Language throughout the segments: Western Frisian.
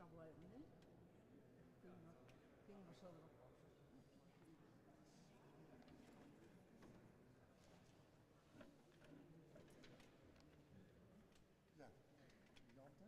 Ik sil wol even, hè? Kin ik noch sa derop passe. Ja, Jante.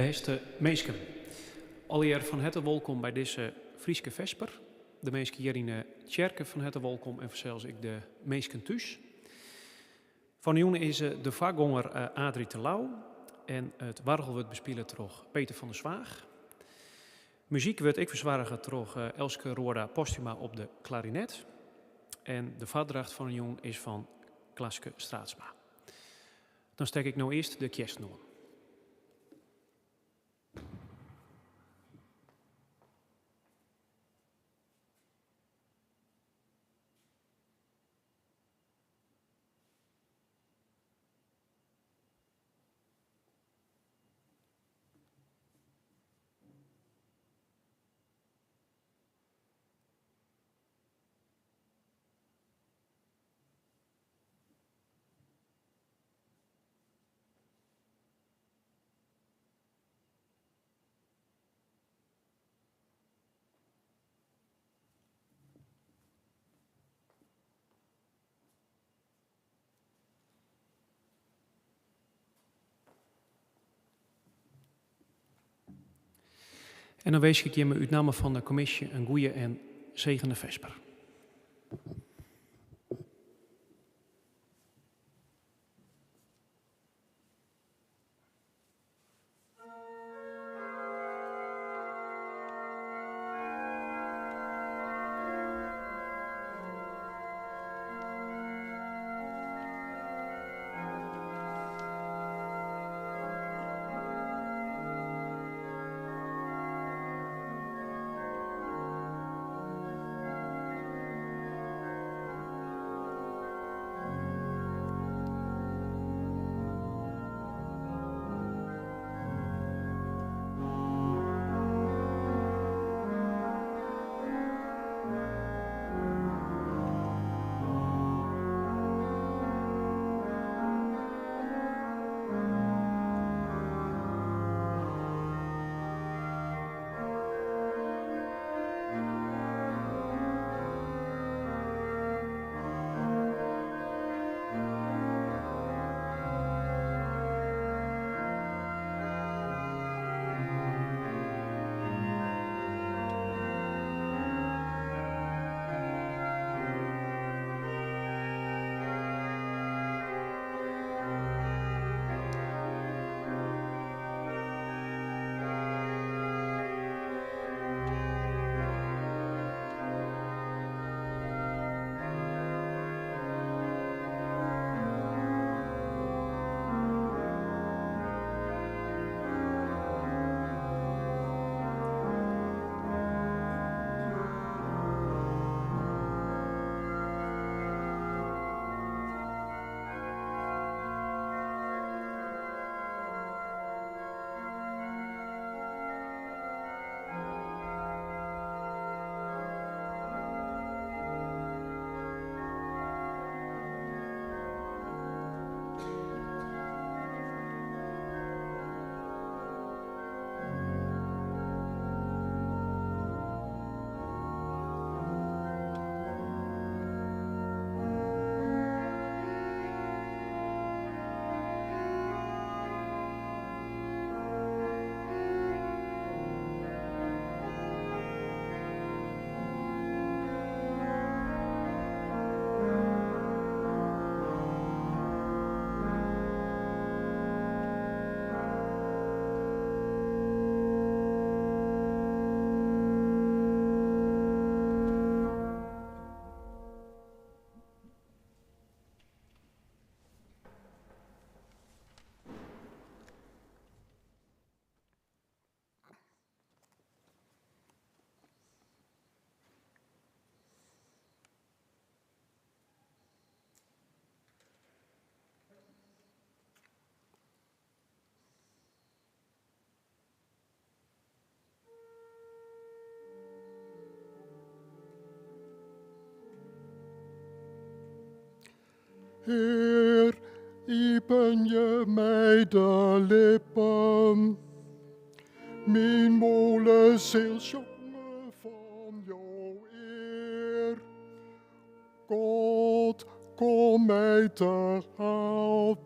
Bêste minsken, allegear fan herte wolkom by dizze Fryske Fesper. De minsken hjir yn de tsjerke fan herte wolkom en fansels ek de minsken thús. Fan 'e jûn is de foargonger Adrie Terlouw en it oargel wurdt bespile troch Peter van der Zwaag. Muzyk wurdt ek fersoarge troch Elske Roorda Posthuma op de klarinet. En de foardracht fan 'e jûn is fan Klaske Straatsma. Dan stek ik no earst de kjersten oan. En dan winskje ik jimme út namme fan de kommisje in goede en segene fesper. Hear, iepenje my de lippen, myn mûle sil sjonge fan jo ear. God, kom my te help.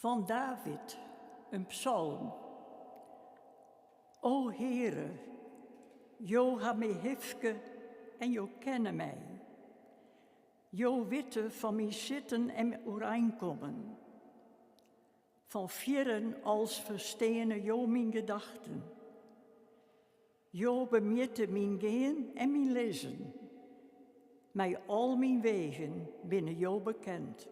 Fan David, in psalm. O Heare, Jo ha my hifke en Jo kenne my. Jo witte fan myn sitten en oereinkommen. Fan fierren als fersteane Jo myn gedachten. Jo bemjitte myn gean en myn lizzen. Mei al myn wegen binne Jo bekend.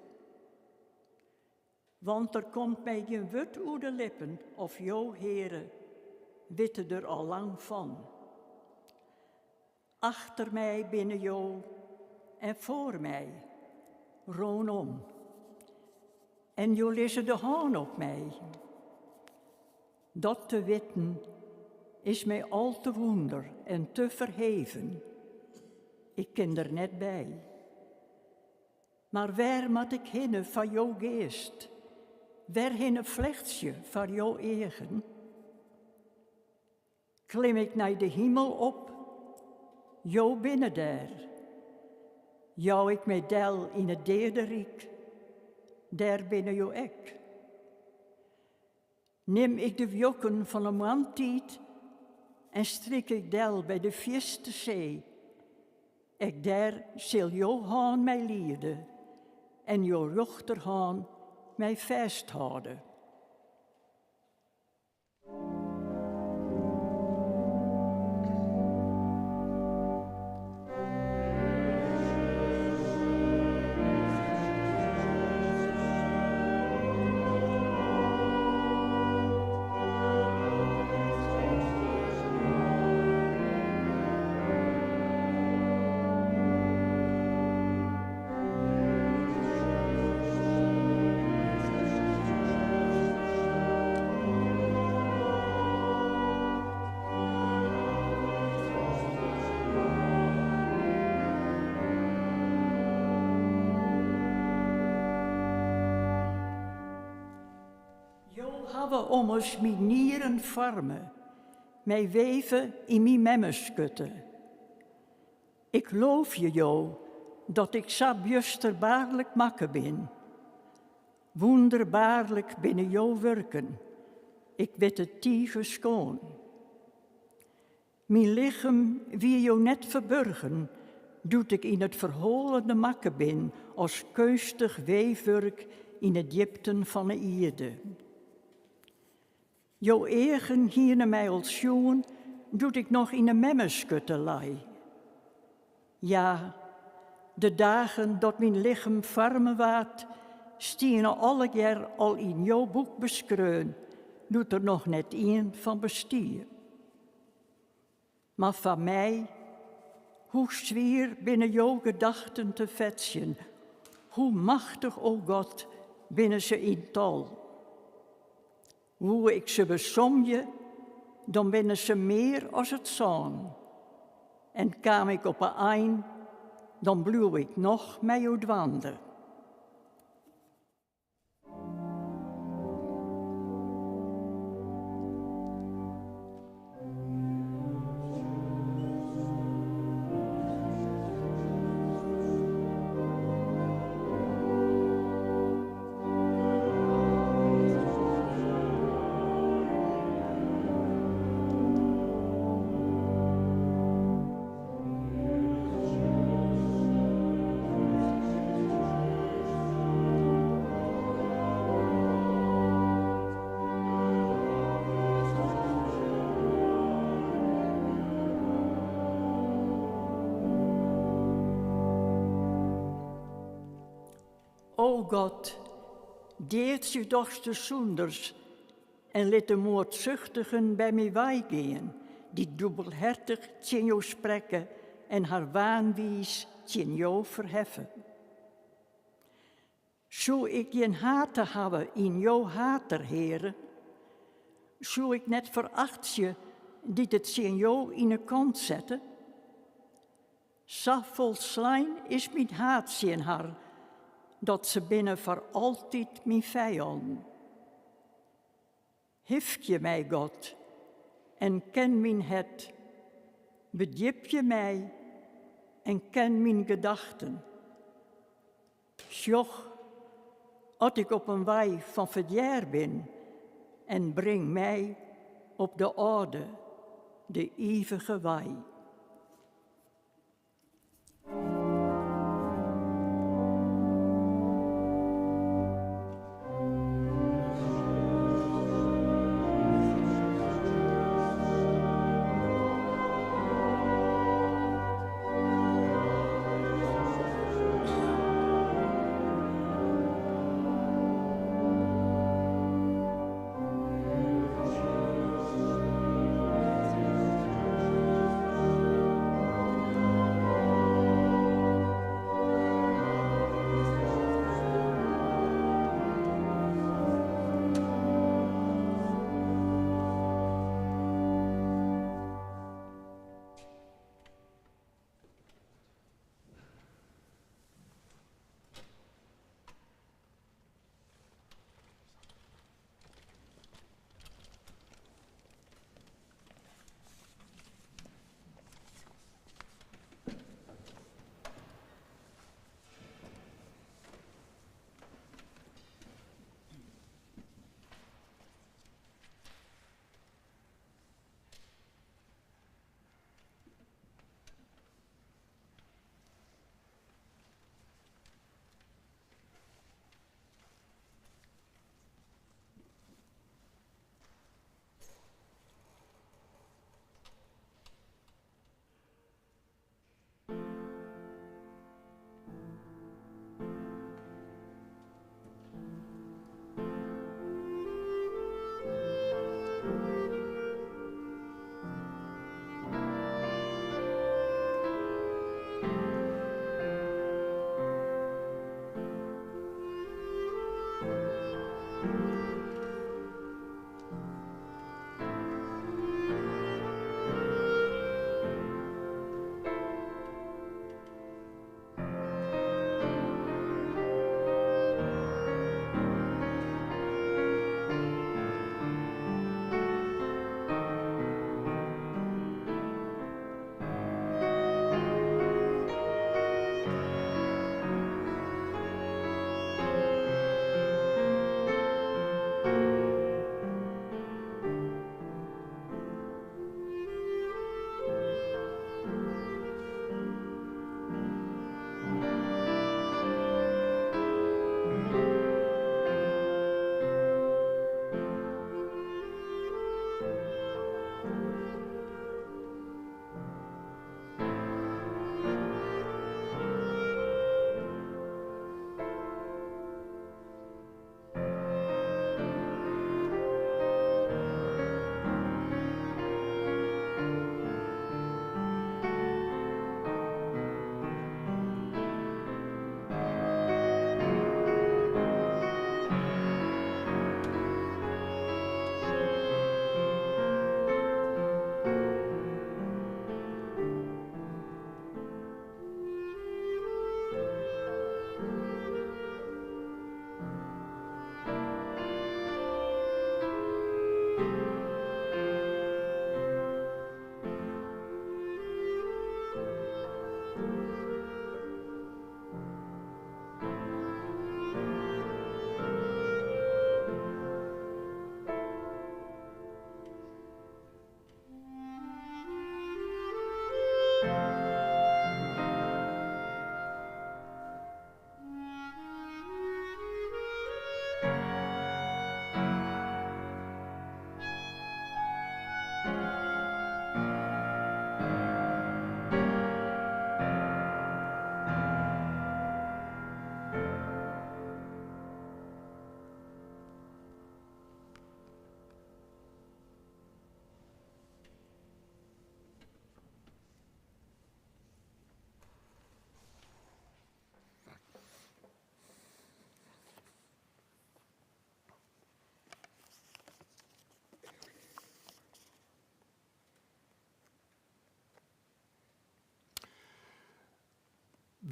Want der komt my gjin wurd oer de lippen of Jo, Heare, witte der al lang fan. Achter my binne Jo en foar my, rûnom. En Jo lizze de hân op my. Dat te witten is my al te wûnder en te ferheven. Ik kin der net by. Mar wêr moat ik hinne foar jo geast? Wêrhinne flechtsje foar jo eagen? Klim ik nei de himel op? Jo binne dêr. Jou ik my del yn it deaderyk? Dêr binne jo ek. Nim ik de wjokken fan 'e moarntiid en strik ik del by de fierste see, ek dêr sil jo hân my liede en jo rjochterhân my fêsthâlde. Jo hawwe ommers myn nieren foarme, my weve yn myn memme skurte. Ik loofje Jo dat ik sa bjusterbaarlik makke bin. Wûnderbaarlik binne jo wurken, ik wit it tige skoan. Myn lichem wie Jo net ferburgen, doe't ik yn it ferhoalene makke bin as keunstich weefwurk yn 'e djipten fan 'e ierde. Jo eagen hiene my al sjoen doe't ik noch yn 'e memmeskurte lei. Ja, de dagen dat myn lichem foarme waard, stiene allegear al yn jo boek beskreaun, doe't der noch net ien fan bestie. Mar foar my, hoe swier binne jo gedachten te fetsjen, hoe machtich, o God, binne se yn tal. Woe ik se besomje, dan binne se mear as it sân. En kaam ik op 'e ein, dan bliuw ik noch mei jo dwaande. O God, deadzje dochs de sûnders en lit de moardsuchtigen by my weigean, dy't dûbelhertich tsjin Jo sprekke en har waanwiis tsjin Jo ferheffe. Soe ik gjin hate hawwe yn jo hater, Heare? Soe ik net ferachtsje dy't it tsjin Jo yn 'e kant sette? Sa folslein is myn haat tsjin har, dat se binne foar altyd myn fijannen. Hifkje my, God, en ken myn hert, bedjipje my en ken myn gedachten. Sjoch, As ik op in wei fan ferdjer bin en bring my op de âlde, de ivige wei.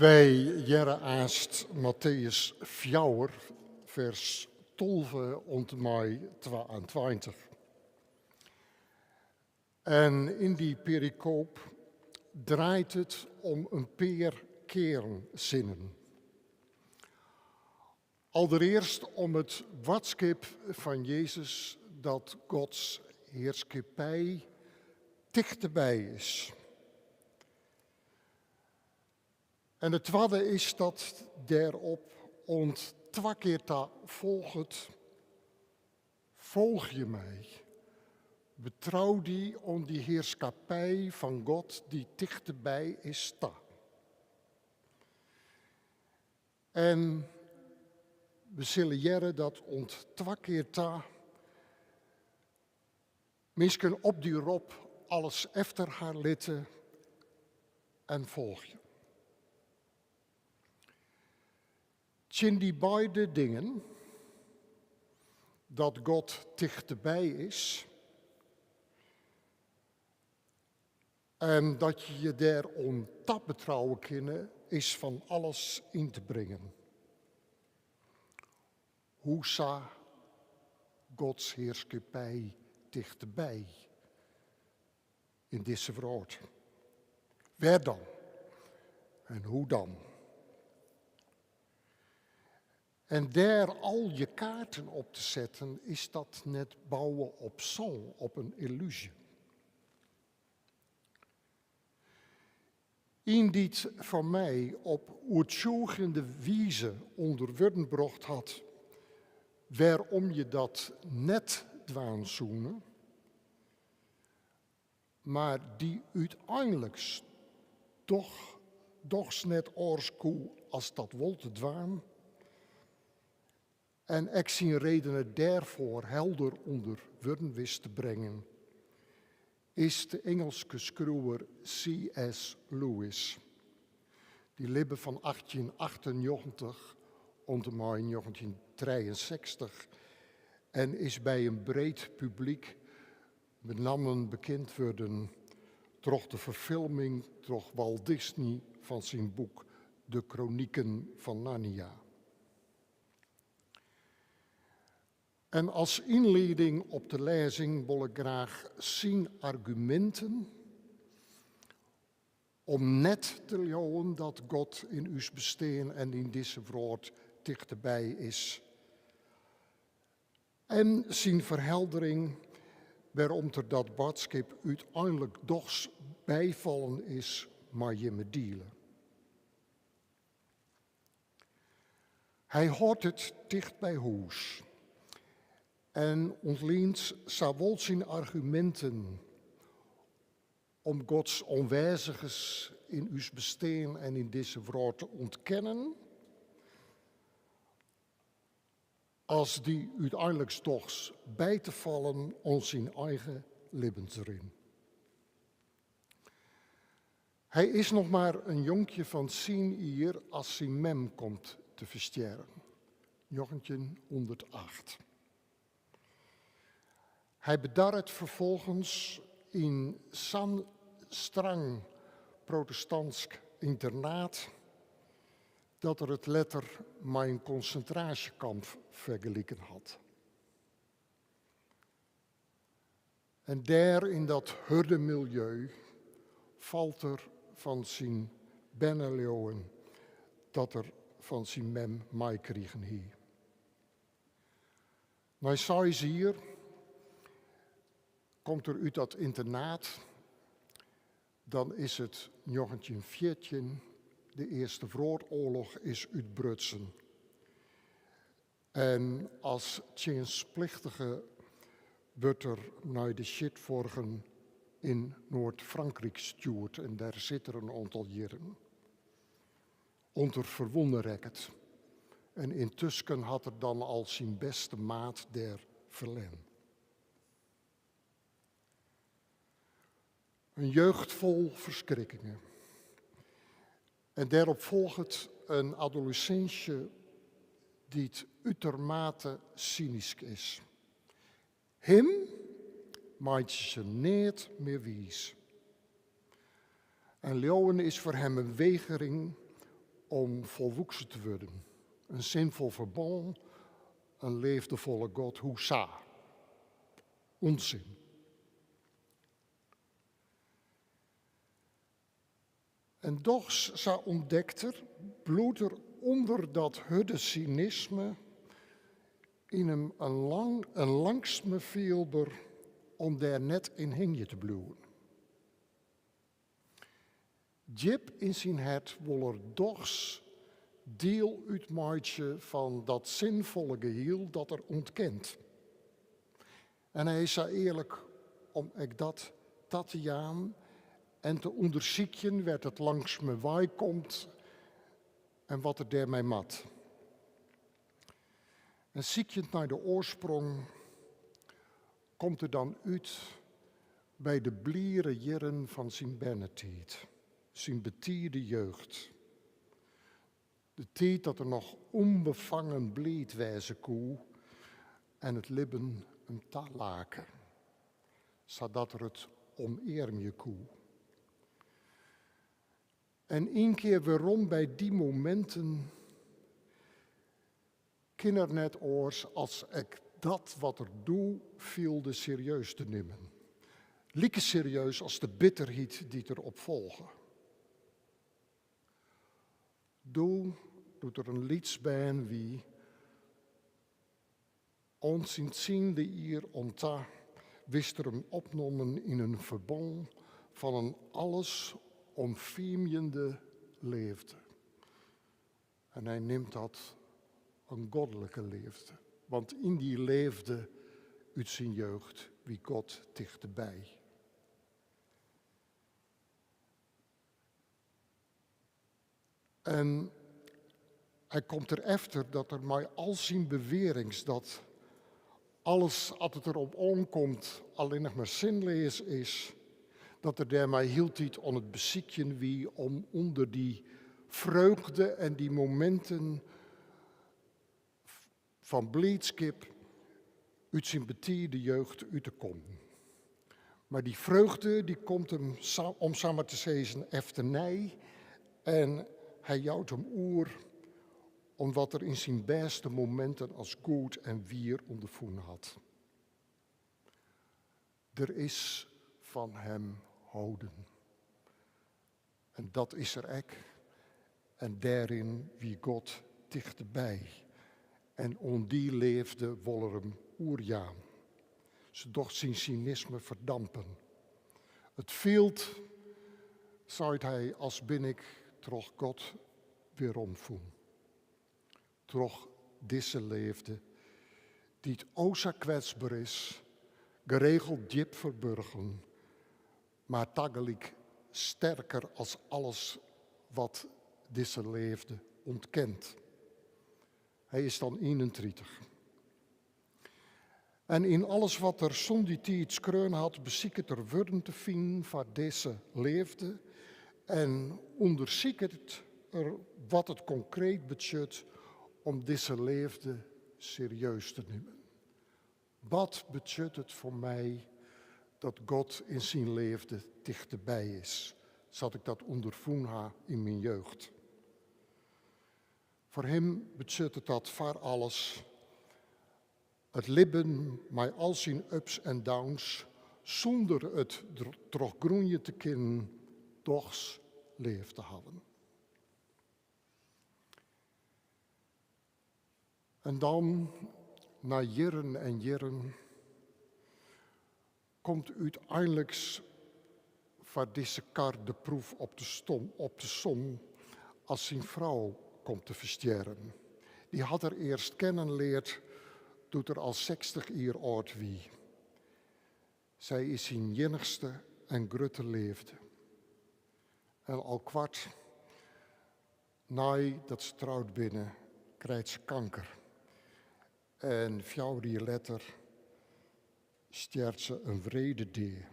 Wy hearre aanst Matteüs fjouwer, fers 12 oant en mei 22. En yn dy perikoop draait it om in pear kearnsinnen. As de Alderearst om it boadskip fan Jezus dat Gods hearskippij tichteby is. En de twadde is dat dêrop oant twa kear ta folget, Folgje my. Betrou dy oan dy hearskappij fan God dy't tichteby is ta. En we sille hearre dat oant twa kear ta minsken op dy rop alles efter har litte en folgje. Tsjin dy beide dingen, dat God tichteby is en dat je je dêr oan tabetrouwe kinne, is fan alles yn te bringen. Hoe sa Gods hearskippij tichteby yn dizze wrâld? Wêr dan? En hoe dan? En dêr al je kaarten op te setten, is dat net bouwe op sân, op in yllúzje? Ien dy't foar my op oertsjûgjende wize ûnder wurden brocht hat wêrom je dat net dwaan soene, mar dy úteinliks doch dochs net oars koe as dat wol te dwaan en ek syn redenen dêrfoar helder ûnder wurden wist te bringen, is de Ingelske skriuwer CS. Lewis. Dy libbe fan 1898 oant en mei 1963 en is by in breed publyk benammen bekend wurden troch de ferfilming troch Walt Disney fan syn boek De Kroniken fan Narnia. En as ynlieding op de lêzing wol ik graach syn arguminten om net te leauwen dat God yn ús bestean en yn dizze wrâld tichteby is en syn ferheldering wêrom't er dat boadskip úteinlik dochs byfallen is mei jimme diele. Hy hâldt it ticht by hûs en ûntlient sawol syn arguminten om Gods oanwêzigens yn ús bestean en yn dizze wrâld te ûntkennen, as dy úteinliks dochs by te fallen oan syn eigen libbensrin. Hy is noch mar in jonkje fan tsien jier as syn mem komt te ferstjerren, 1908. Hy bedarret ferfolgens yn sa'n strang protestantsk ynternaat dat er it letter mei in konsintraasjekamp fergeliken hat. En dêr yn dat hurde miljeu falt er fan syn berneleauwen dat er fan syn mem meikrigen hie. Nei seis jier komt er út dat ynternaat, dan is it 1914, de Earste Wrâldoarloch is útbrutsen. En as tsjinstplichtige wurdt er nei de sjitforgen yn Noard-Frankryk stjoerd en dêr sit er in oantal jierren. Oant er ferwûne rekket. En yntusken hat er dan al syn bêste maat dêr ferlern. In jeugd fol ferskrikkingen. En dêrop folget in adolesinsje dy't utermate synysk is. Him meitsje se neat mear wiis. En leauwen is foar him in wegering om folwoeksen te wurden. In sinfol ferbân, in leafdefolle God, hoe sa? Unsin. En dochs, sa ûntdekt er, bliuwt er ûnder dat hurde synisme yn him in lang in langstme fielber om dêr net yn hingje te bliuwen. Djip yn syn hert wol er dochs diel útmeitsje fan dat sinfolle gehiel dat er ûntkent. En hy is sa earlik om ek dat ta te jaan en te ûndersykjen wêr't it langstme weikomt en wat er dêrmei moat. En sykjend nei de oarsprong komt er dan út by de bliere jierren fan syn bernetiid, syn betide jeugd. De tiid dat er noch ûnbefangen bliid wêze koe en it libben him talake, sadat er it omearmje koe. En ien kear werom by dy mominten kin er net oars as ek dat wat er doe fielde serieus te nimmen. Like serieus as de bitterheid dy't der op folge. Doe, doe't er in lyts bern wie, oant syn tsiende jier oan ta, wist er him opnommen yn in ferbân fan in alles omfiemjende leafde. En hy nimt dat in godlike leafde, want yn dy leafde út syn jeugd wie God tichteby. En hy komt der efter dat er mei al syn bewearings dat alles at it der op oankomt allinnich mar sinleas is, dat er dêrmei hieltyd oan it besykjen wie om ûnder dy freugde en dy mominten fan bliidskip út syn betide jeugd út te kommen. Mar dy freugde dy komt him, om samar te sizzen, efternei en hy jout him oer oan wat er yn syn bêste mominten as goed en wier ûnderfûn hat. Der is fan him holden. En dat is er ek. En dêryn wie God tichteby. En oan dy leafde wol er him oerjaan. Se docht syn synisme ferdampen. It fielt, seit hy, as bin ik troch God weromfûn. Troch dizze leafde, dy't o sa kwetsber is, geregeld djip ferburgen, mar tagelyk sterker as alles wat dizze leafde ûntkent. Hy is dan 31. En yn alles wat er sûnt dy tiid skreaun hat, besiket er wurden te finen foar dizze leafde en ûndersiket er wat it konkreet betsjut om dizze leafde serieus te nimmen. Wat betsjut it foar my dat God yn syn leafde tichteby is, sa't ik dat ûnderfûn ha yn myn jeugd? Foar him betsjut it dat foar alles it libben mei al syn ups en downs sûnder it trochgrûnje te kinnen dochs leaf te hawwen. En dan, nei jierren en jierren, komt úteinliks foar dizze kar de proef op de stom, op de som as syn frou komt te ferstjerren. Dy hat er earst kennen leard doe't er al 60 jier âld wie. Sy is syn iennichste en grutte leafde. En al koart nei dat se troud binne, krijt se kanker. En 4 jier letter stjert se in wrede dea.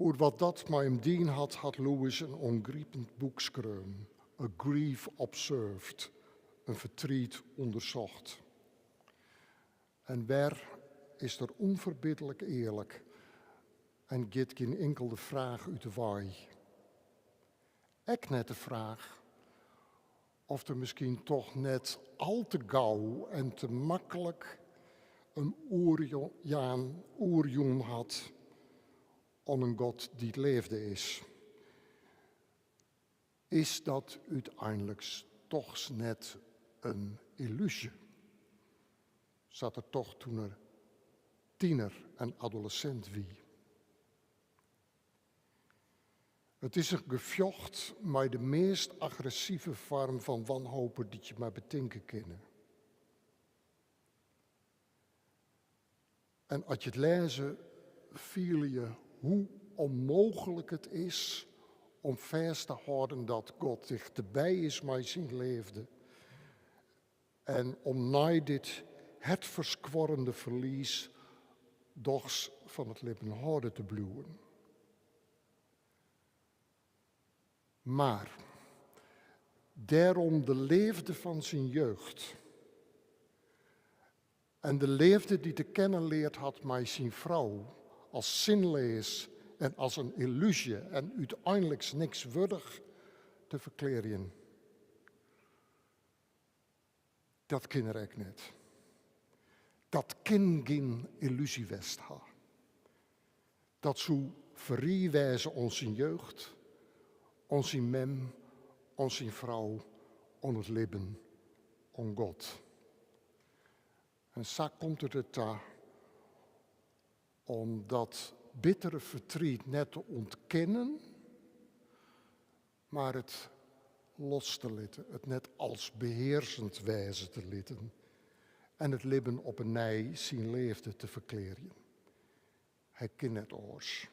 Oer wat dat mei him dien hat, hat Lewis in oangripend boek skreaun, A Grief Observed, in fertriet ûndersocht. En wer is er ûnferbidlik earlik en giet gjin inkelde fraach út de wei. Ek net de fraach oft er miskien toch net al te gau en te maklik in oerjaan oerjûn hat oan in God dy't leafde is. Is dat úteinliks dochs net in yllúzje, sa't er tocht doe't er tiener en adolesint wie? It is in gefjocht mei de meast agressive foarm fan wanhope dy't je mar betinke kinne. En as je it lêze, fiele je hoe ûnmooglik it is om fêst te hâlden dat God tichteby is mei syn leafde en om nei dit hertferskuorrende ferlies dochs fan it libben hâlde te bliuwen. Mar dêrom de leafde fan syn jeugd en de leafde dy't er kennen leard hat mei syn frou as sinleas en as in yllúzje en úteinliks niks wurdich te ferklearjen, dat kin er ek net. Dat kin gjin yllúzje west ha. Dat soe ferrie wêze oan syn jeugd, oan syn mem, oan syn frou, oan it libben, oan God. En sa komt er derta om dat bittere fertriet net te ûntkennen, mar it los te litten, it net alsbehearsend wêze te litten en it libben op 'e nij syn leafde te ferklearjen. Hy kin net oars.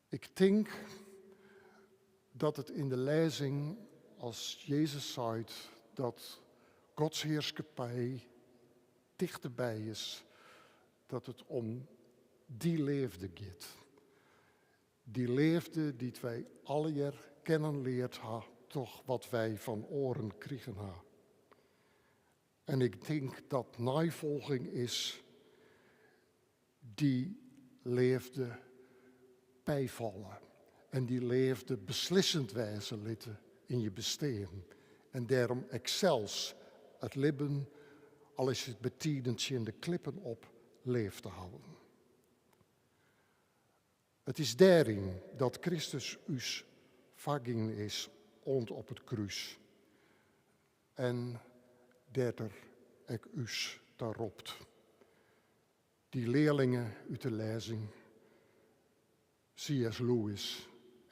Ik tink dat it yn de lêzing as Jezus seit dat Gods hearskippij tichteby is, dat it om dy leafde giet. Dy leafde dy't wy allegear kennen leard ha troch wat wy fan oaren krigen ha. En ik tink dat neifolging is dy leafde byfalle en dy leafde beslissend wêze litte yn je bestean en dêrom ek sels it libben, al is it betiden tsjin de klippen op, leaf te hawwen. It is dêryn dat Kristus ús foargien is oant op it krús en dêr't er ek ús ta ropt. Dy learlingen út de lêzing, C.S. Lewis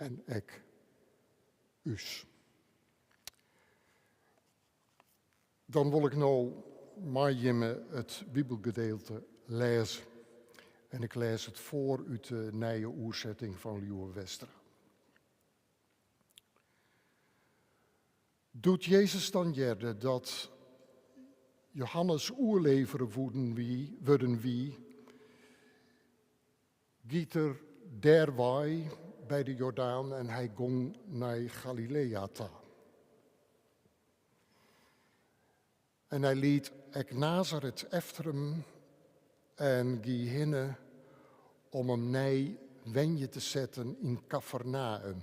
en ek ús. Dan wol ik no mei jimme it Bibelgedeelte lêze. En ik lês it foar út de nije oersetting fan Liuwe Westra. Doe't Jezus dan hearde dat Johannes oerlevere wurden wie, wurden wie, gied er dêrwei by de Jordaan en hy gong nei Galilea ta. En hy liet ek Nazaret efter him en gie hinne om him nei wenje te setten yn Kafarnaüm,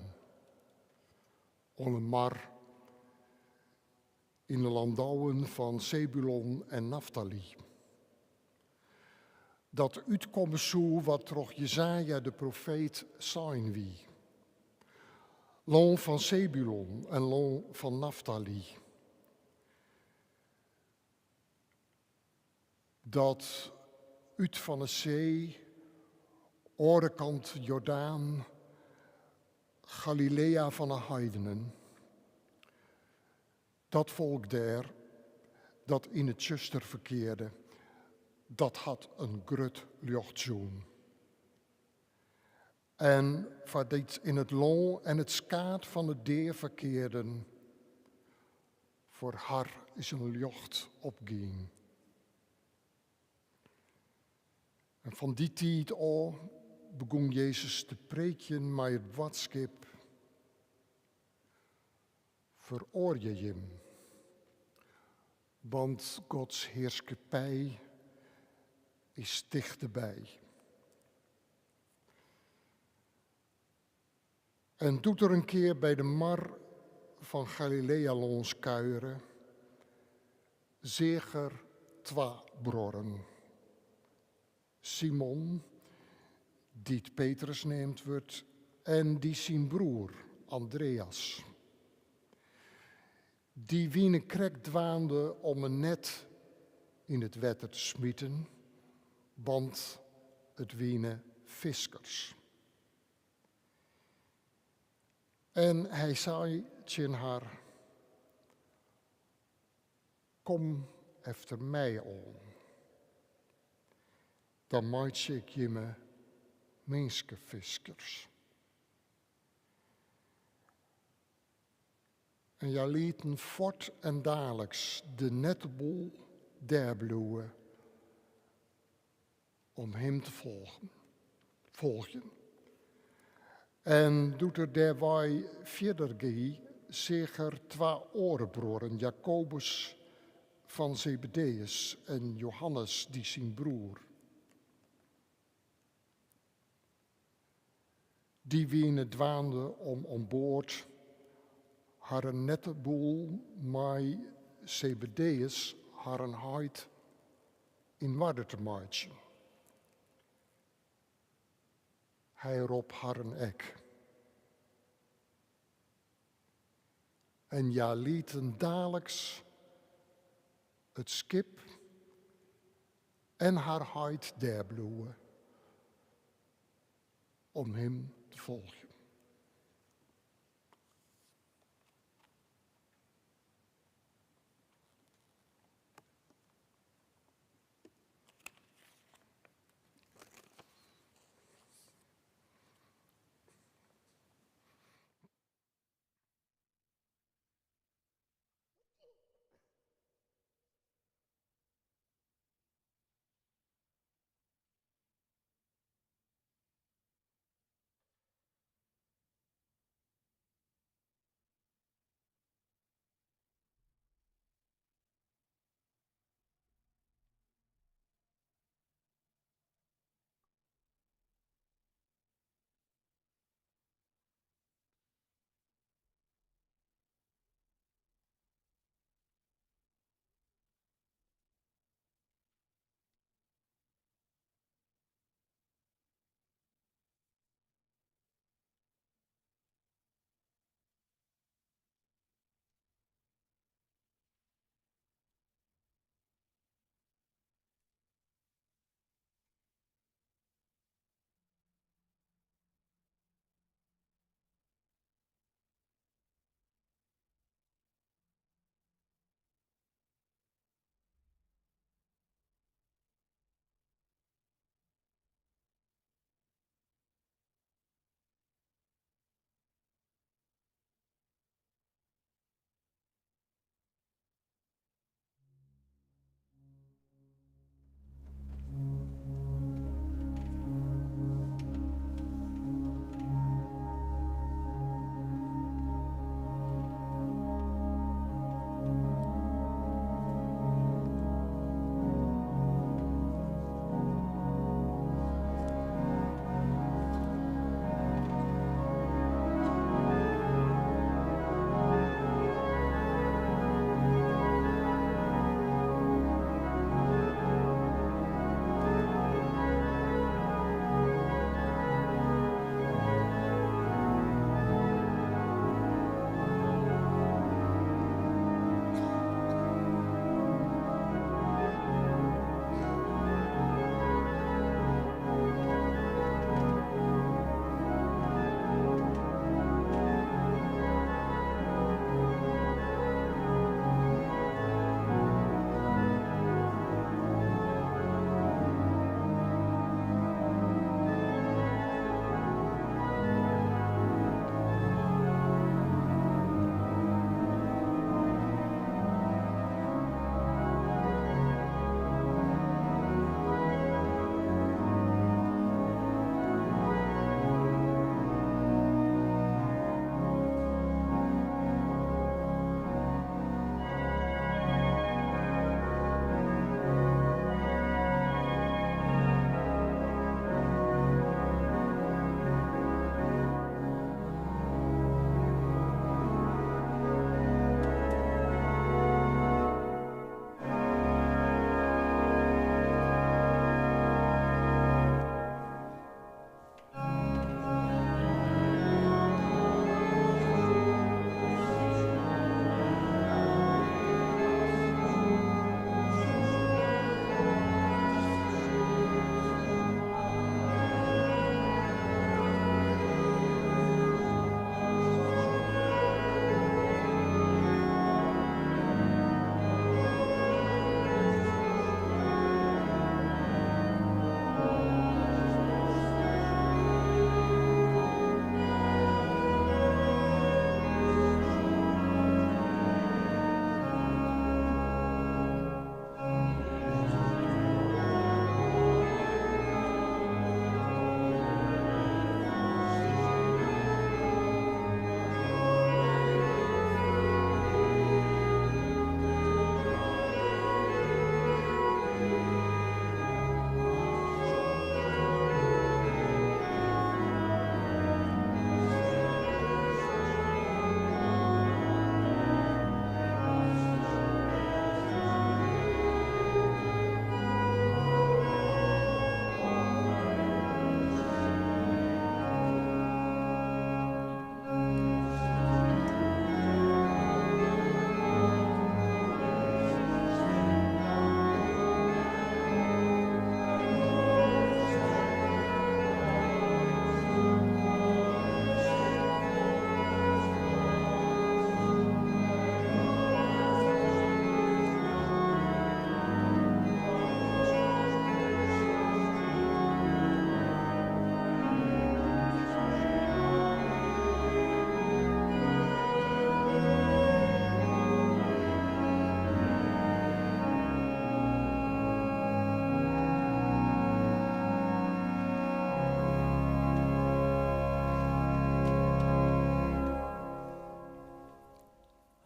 oan 'e mar yn 'e landouwen fan Sebulon en Naftali. Dat útkomme soe wat troch Jesaja de profeet sein wie, Lân fan Sebulon en lân fan Naftali. Dat út fan 'e see, oare kant Jordaan, Galilea fan 'e heidenen. Dat folk dêr, dat yn it tsjuster ferkearde, dat hat in grut ljocht sjoen. En foar dy't yn it lân en it skaad fan 'e dea ferkearden, foar har is in ljocht opgien. En fan dy tiid ôf begûn Jezus te preekjen mei it boadskip, Feroarje jim, want Gods hearskippij is tichteby. En doe't er in kear by de mar fan Galilea lâns kuiere, seach er twa bruorren, Simon, dy't Petrus neamd wurdt, en dy syn broer Andreas. Dy wiene krekt dwaande om in net yn it wetter te smiten, want it wiene fiskers. En hy sei tsjin har, Kom efter my oan, dan meitsje ik jimme minskefiskers. En hja lieten fuort en daliks de netteboel dêr bliuwe om him te folgjen. En doe't er dêrwei fierder gie, seach er twa oare bruorren, Jakobus fan Zebedeüs en Johannes, dy syn broer. Dy wiene dwaande om oan board harren netteboel mei Sebedeüs, harren heit, yn oarder te meitsjen. Hy rop harren ek. En hja lieten daliks it skip en har heit dêr bliuwe om him te folgjen.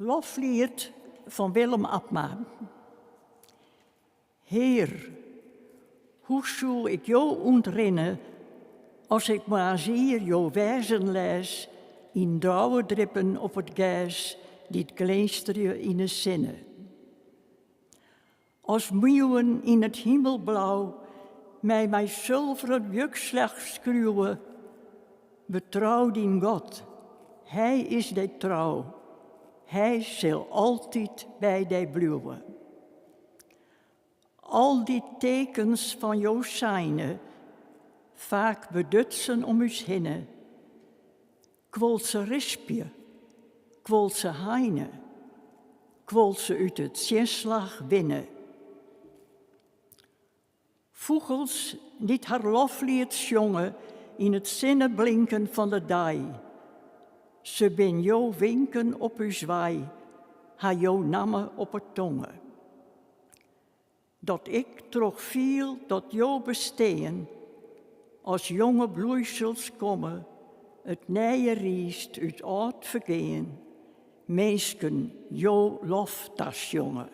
Lofliet fan Willem Abma. Hear, hoe soe ik Jo ûntrinne as ik moarnsier jo wêzen lês yn dauwedrippen op it gers dy't glinsterje yn 'e sinne? As miuwen yn it himelblau my mei sulveren wjukslach skriuwe, Betrou dyn God, Hy is dy trou, Hy sil altyd by dy bliuwe. Al dy tekens fan jo seine, faak bedutsen om ús hinne, 'k Wol se rispje, 'k wol se heine, 'k wol se út de tsjinslach winne. Fûgels dy't har lofliet sjonge yn it sinneblinken fan de dei, se bin jo winken op ús wei, ha jo namme op 'e tonge. Dat ik troch fiel dat jo bestean, as jonge bloeisels komme, it nije riist út âld fergean, minsken jo lof tasjonge.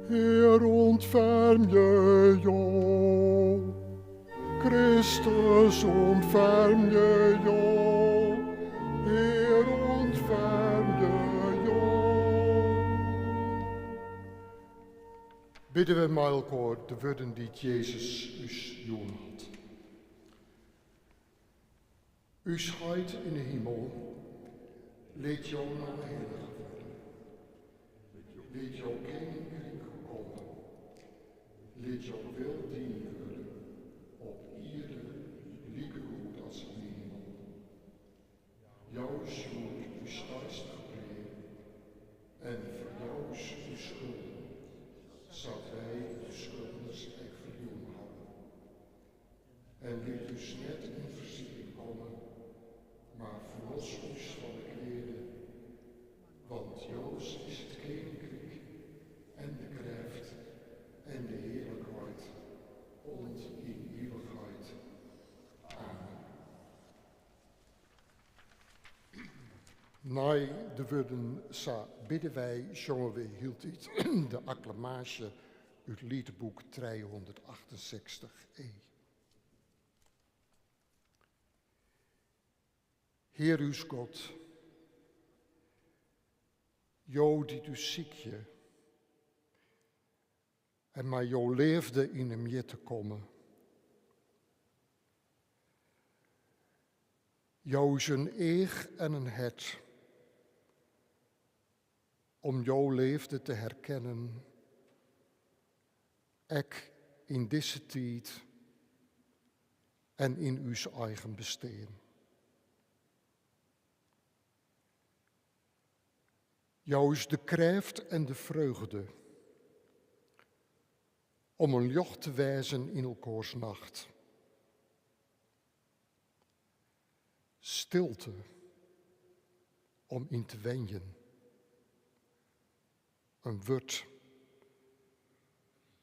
Hear ûntfermje Jo. Kristus ûntfermje Jo. Hear ûntfermje Jo. Bidde we mei elkoar de wurden dy't Jezus ús jûn hat. Us Heit yn 'e himel, lit jo namme hillige wurde. Lit jo keninkryk komme. Lit jo wil dien wurde, op ierde likegoed as yn 'e himel. Jou ús hjoed ús deistich brea en ferjou ús ús skulden, sa't wy ús skuldners ek ferjûn hawwe. En lit ús net yn fersiking komme, mar ferlos ús fan 'e kweade, want Jo's is it keninkryk en de krêft en de hearlikheid oant yn ivichheid. Amen. Nei de wurden Sa bidde wy sjonge we hieltyd de akklamaasje út lietboek 368 e. Hear ús God, Jo dy't ús sykje en mei jo leafde yn 'e mjitte komme. Jou ús in each en in hert om jo leafde te herkennen, ek yn dizze tiid en yn ús eigen bestean. Jou ús de krêft en de freugde om in ljocht te wêzen yn elkoars nacht. Stilte om yn te wenjen. In wurd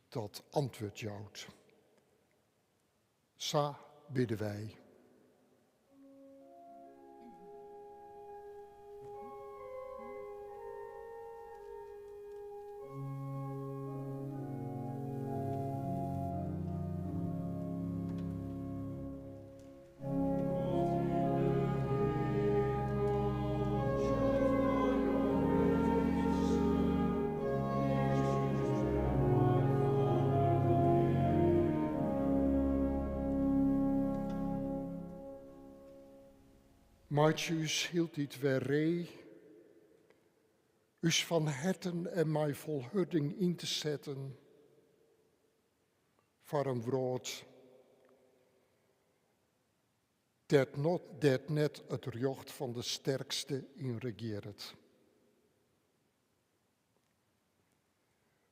dat antwurd jout. Sa bidde wy. Meitsje ús hieltyd wer ree ús fan herten en mei folhurding yn te setten foar in wrâld dêr't not dêr't net it rjocht fan de sterkste yn regearret.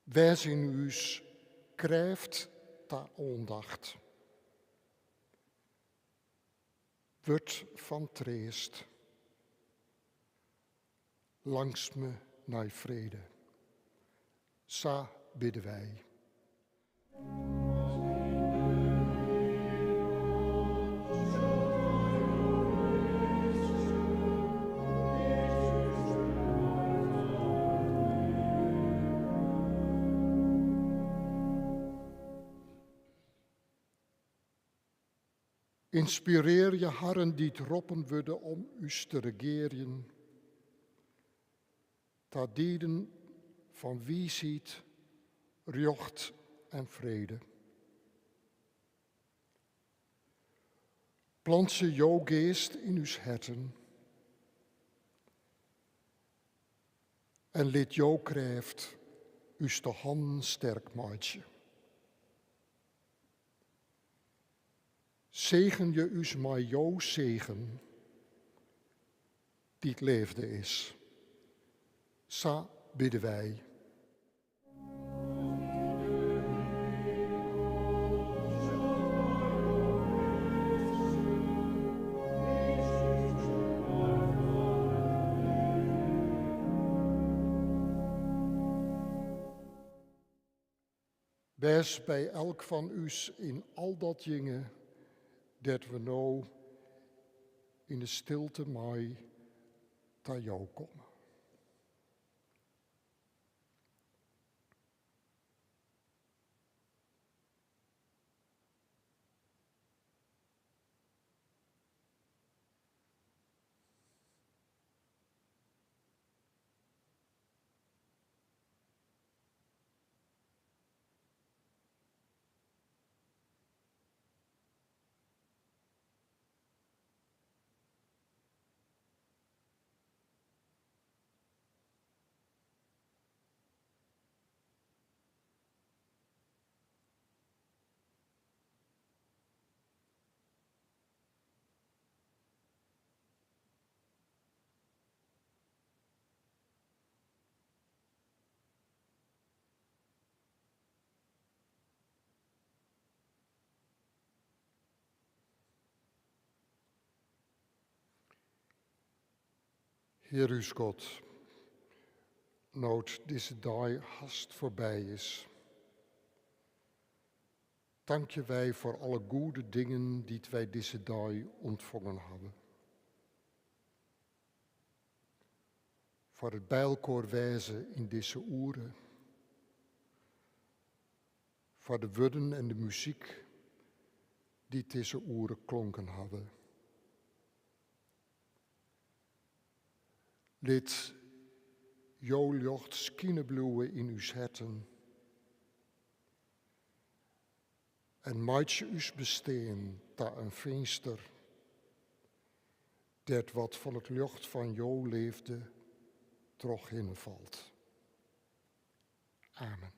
Wês yn ús krêft ta oandacht. Wurd fan treast. Langstme nei frede. Sa bidde wy. Ynspirearje harren dy't roppen wurde om ús te regearjen, ta dieden fan wiisheid, rjocht en frede. Plantsje jo Geast yn ús herten en lit jo krêft ús de hannen sterk meitsje. Segenje ús mei jo segen, dy't leafde is. Sa bidde wy. Wês by elk fan ús yn al datjinge dêr't we no yn 'e stilte mei ta Jo komme. Hear ús God, no't dizze dei hast foarby is, tankje wy foar alle goede dingen dy't wy dizze dei ûntfongen hawwe. Foar it byelkoar wêze yn dizze oere, foar de wurden en de muzyk dy't dizze oere klonken hawwe. Lit jo ljocht skine bliuwe yn ús herten en meitsje ús bestean ta in finster dêr't wat fan it ljocht fan jo leafde trochhinne falt. Amen.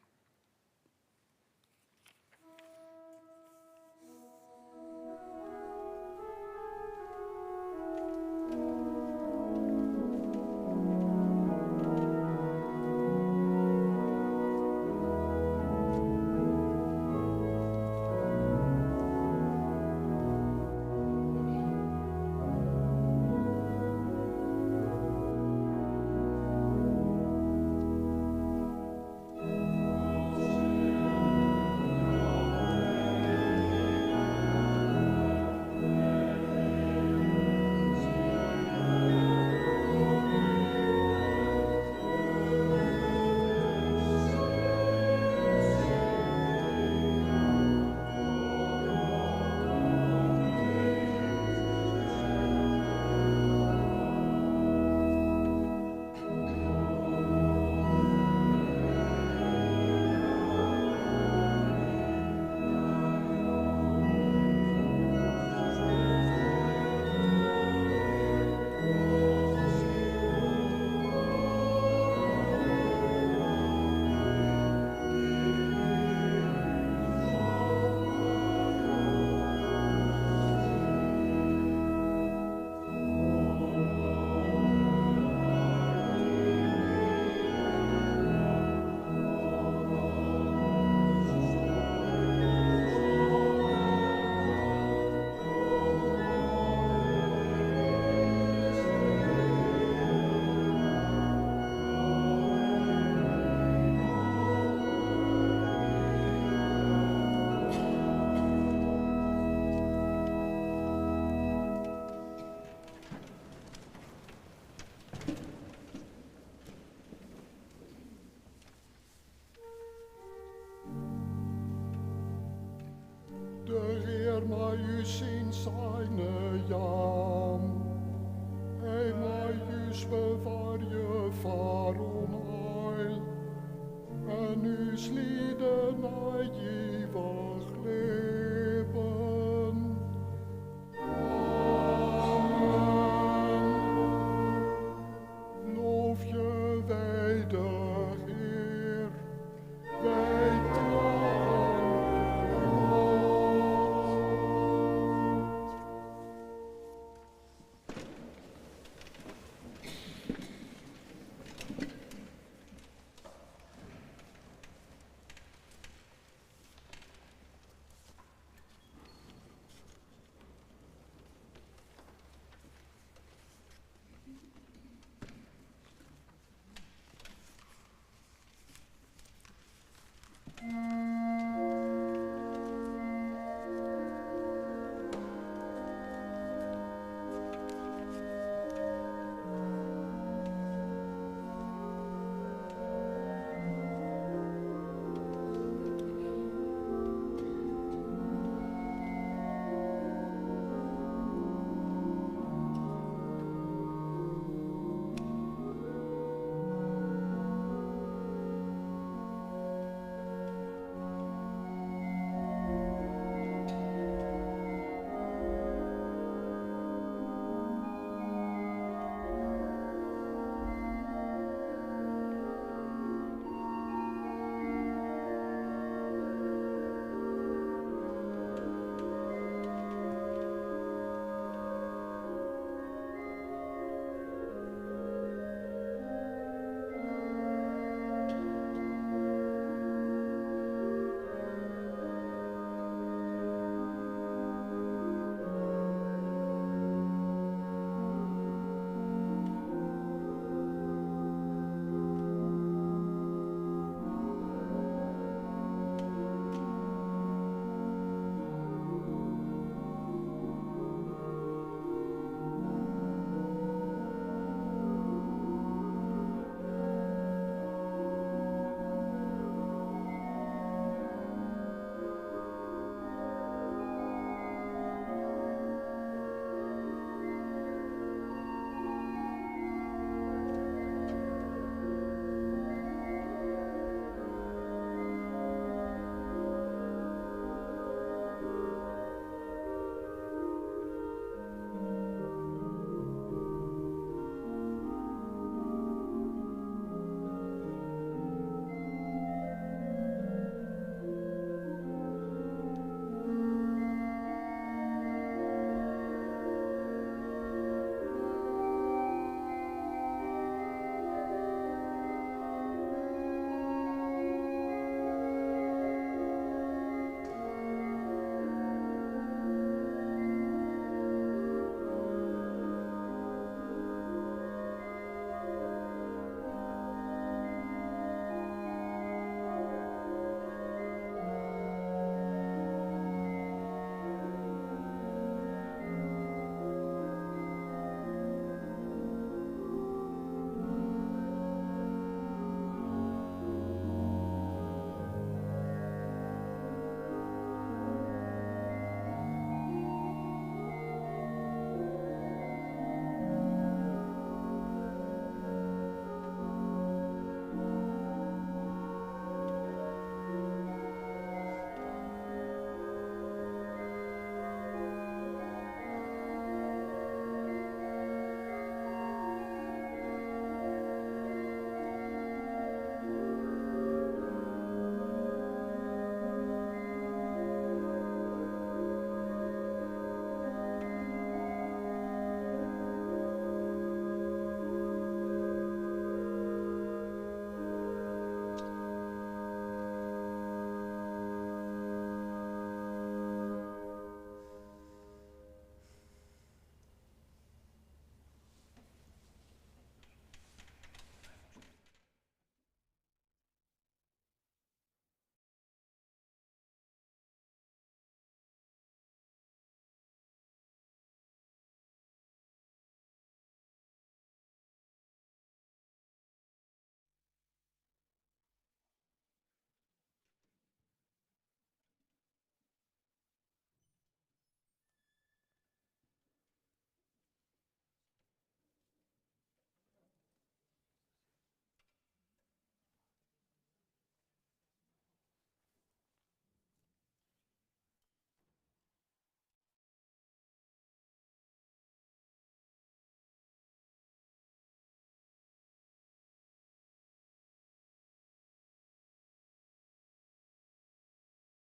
De Hear mei ús syn seine jaan. Hy mei ús bewarje foar ûnheil en ús liede nei.